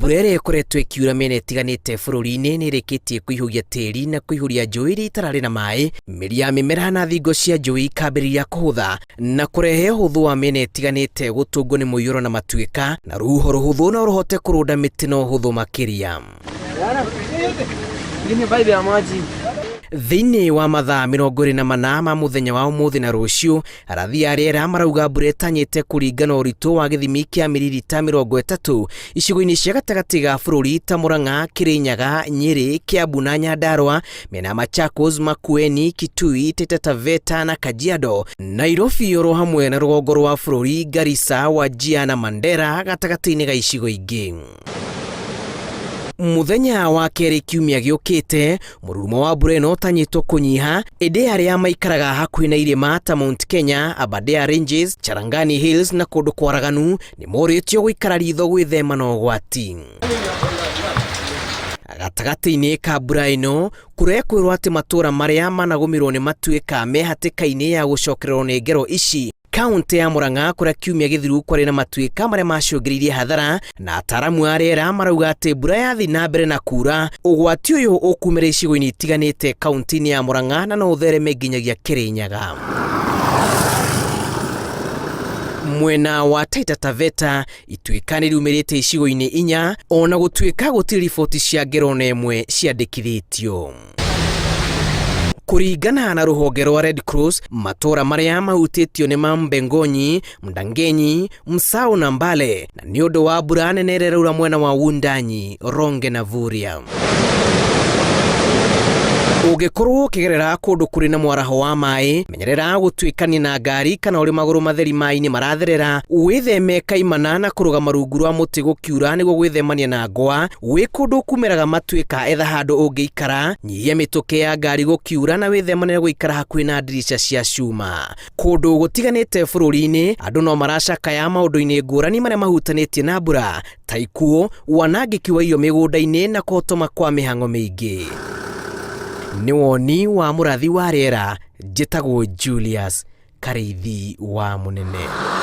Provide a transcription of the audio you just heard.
Mbura ĩrĩa ĩkoretwo ĩkiura mĩena ĩtiganĩte bũrũri-inĩ nĩ ĩrĩkĩtie kũihũgia tĩri na kũihũria njũĩ iria itararĩ na maĩ, mĩri ya mĩmera na thingo cia njũĩ ikambĩrĩria kũhũtha na kũrehe ũhũthũ wa mĩena ĩtiganĩte gũtũngwo nĩ mũiyũro na matuĩka, na rũhuho rũhũthũ no rũhote kũrũnda mĩtĩ na ũhũthũ makĩria. Thĩinĩ wa mathaa 24 ma mũthenya wa ũmũthĩ na rũciũ, arathi a rĩera marauga mbura ĩtanyĩte kũringana ũritũ wa gĩthimi kĩa miririta 30 icigo-inĩ cia gatagatĩ ga bũrũri ta Murang'a, Kirinyaga, Nyĩrĩ, Kiambu na Nyandarua, mĩena ya Machakos, Makueni, Kitui, Taita Taveta na Kajiado, Nairobi oro hamwe na rũgongo rwa bũrũri Garissa, Wajir na Mandera gatagatĩ-inĩ ga icigo ingĩ. Mũthenya wa kerĩ kiumia gĩũkĩte, mũrurumo wa mbura ĩno ũtanyĩtwo kũnyiha, ĩndĩ arĩa maikaraga hakuhĩ na irĩma ta Mount Kenya, Aberdare Ranges, Charangani Hills na kũndũ kwaraganu nĩ morĩtio gũikara ritho gwĩthema na ũgwati. Gatagatĩ-inĩ ka mbura ĩno, kũrekwĩrwo atĩ matũũra marĩa managũmĩrwo nĩ matuĩka me hatĩka-inĩ ya gũcokererwo nĩ ngero ici. Kaũntĩ ya Murang'a kũrĩa kiumia gĩthiru kwarĩ na matuĩka marĩa macũngĩrĩirie hathara, na ataaramu a rĩera marauga atĩ mbura yathiĩ na mbere na kuura, ũgwati ũyũ ũkumĩra icigo-inĩ itiganĩte kaũntĩ-inĩ ya Murang'a na no ũthereme nginyagia Kĩrĩnyaga. Mwena wa Taita Taveta, ituĩka nĩ riumĩrĩte icigo-inĩ inya, ona gũtuĩka gũtirĩ riboti cia ngero ona ĩmwe ciandĩkithĩtio. Kũringana na rũhonge rwa Red Cross, matũũra marĩa mahutĩtio nĩ ma Mbengonyi, Mdangenyi, Msau na Mbale, na nĩ ũndũ wa mbura nene ĩrĩa ĩraura mwena wa Wundanyi, Ronge na Vuria. Ũngĩkorwo ũkĩgerera kũndũ kũrĩ na mwaraho wa maĩ, menyerera gũtuĩkania na ngari kana ũrĩ magũrũ matheri maĩ-inĩ maratherera, wĩtheme kaimana na kũrũgama rungu rwa mũtĩ gũkiura nĩguo gwĩthemania na ngwa, Wĩ kũndũ kumĩraga matuĩka etha handũ ũngĩikara, nyihia mĩtũkĩ ya ngari gũkiura na wĩthemane na gũikara hakuhĩ na ndirica cia cuma. Kũndũ gũtiganĩte bũrũri-inĩ, andũ no maracakaya maũndũ-inĩ ngũrani marĩa mahutanĩtie na mbura, ta ikuũ, wanangĩki wa irio mĩgũnda-inĩ na kũhotoma kwa mĩhang'o mĩingĩ. Nĩ woni wa mũrathi wa rĩera, njĩtagwo Julius Karĩithi wa Mũnene.